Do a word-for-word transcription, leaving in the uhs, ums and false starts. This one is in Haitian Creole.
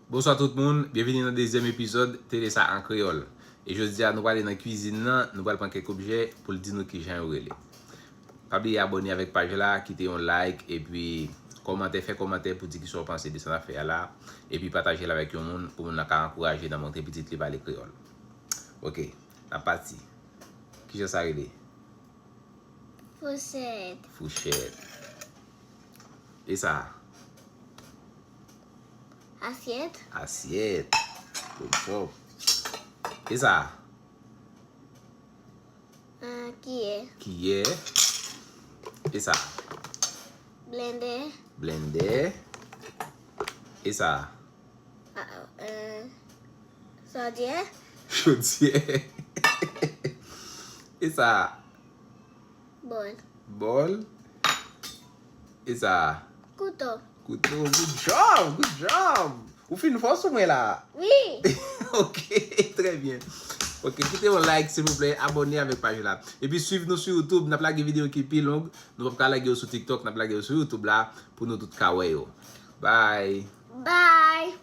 Bonswa tout moun, byenvini nan dezyèm epizòd Tele Sa an Kreyòl. E jodi a, nou prale nan kwizin nan, nou pral pran kèk objè pou l di nou kijan yo rele. Pa bliye abòne avèk paj la, kite yon like, epi kòmantè, fè kòmantè pou di kisa w panse de sa n ap fè a la, epi pataje l avèk yon moun pou moun nan ka ankouraje nan montre pitit li pale kreyòl. Ok, n ap pati. Kijan sa rele? Fouchèt. Fouchèt. E sa? Asyèt. Asyèt. Good job. E sa? Ah, kiyè. Kiyè. E sa? Blendè. Blendè. E sa? Ah, euh, Chodyè. Chodyè. E sa? Bòl. Bòl. E sa? Kouto. Kouto. Good job, good job. Ou fin fò sou mwen la. Wi. Ok, trè byen. Ok, kite yon like silvouplè, abòne avèk paj la. Epi swiv nou sou YouTube, n ap lage videyo ki pi long. Nou p ap ka lage yo sou TikTok, n ap lage yo sou YouTube la pou nou tout ka wè yo. Bye. Bye.